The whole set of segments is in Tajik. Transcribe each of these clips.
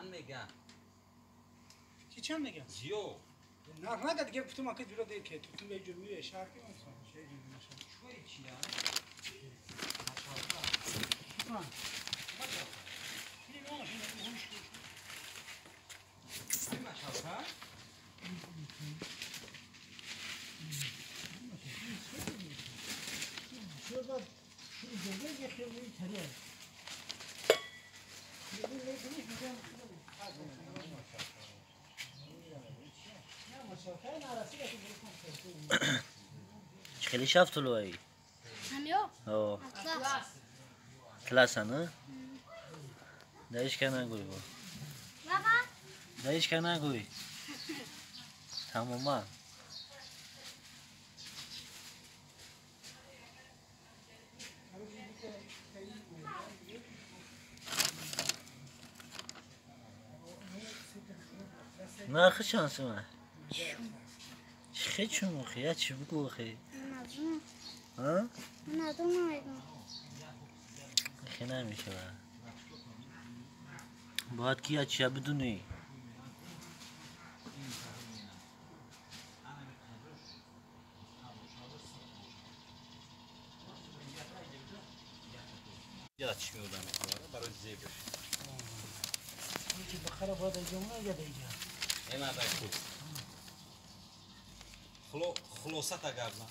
Чанд мега? Ки чанд мега? Зиё. Нарх нага диге путум ака ҷура дер ке тутум бе ҷур мюе шаҳр ки масан шай ҷур наша. Чуи чия? Ма. خیلی شفتلویی. همیو؟ آه. اطلس. اطلس نه؟ دایش که نگوی با. بابا؟ دایش که نگوی. تماما. نرخ شانس من. چه چون خیا چی بگو خی؟ ها؟ ندونم. خی نمیشه. باید کیا چی بدونی؟ یا چی میودم برای زیبش. یکی بخره باید ایجا یا دیجا. این مردک خوب. خلاصه تا گرزن.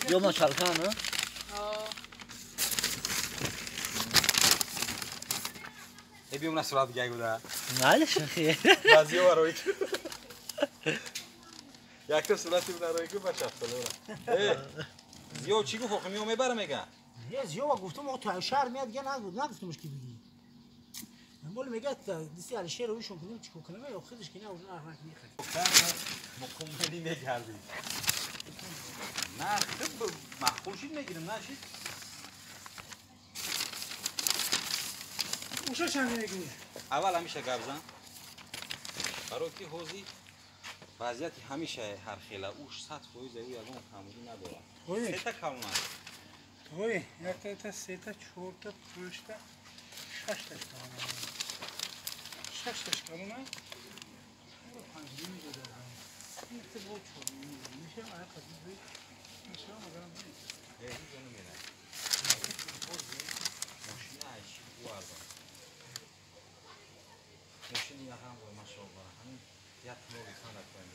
یا ما چالکان نه؟ ای بیوم نصورت گی بوده. معلش اخی. بعضی ها روی یک تا صورتی بوده روی که بچه افتاده. زیاد چی گفت؟ آخه میام میبره میگه. یه زیاد گفتم آقا تو شهر میاد دیگه نگفتمش که بگی. مول میگه دستی علی شهر روشون کنیم چیکار کنم یا خودش که نه اون نرخ میخره. مکملی میگردی. نه خب معقول شید میگیرم نه شید. اوشا چند میگی؟ اول همیشه گپ زن. برای که حوزی وضعیت همیشه هر خیله اوش 100% او یگان کمبودی نداره. سه تا کلمه. توی یک تا سه تا چهار تا پنج تا شش تا کلمه. شش تا کلمه. پنج میده. این تو بود چهار میشه آیا قدیم میشه مگرم ای جانم میره. ماشین عیش وارد. ماشین یه هم ماشاءالله. همین یک نوع سند کنیم.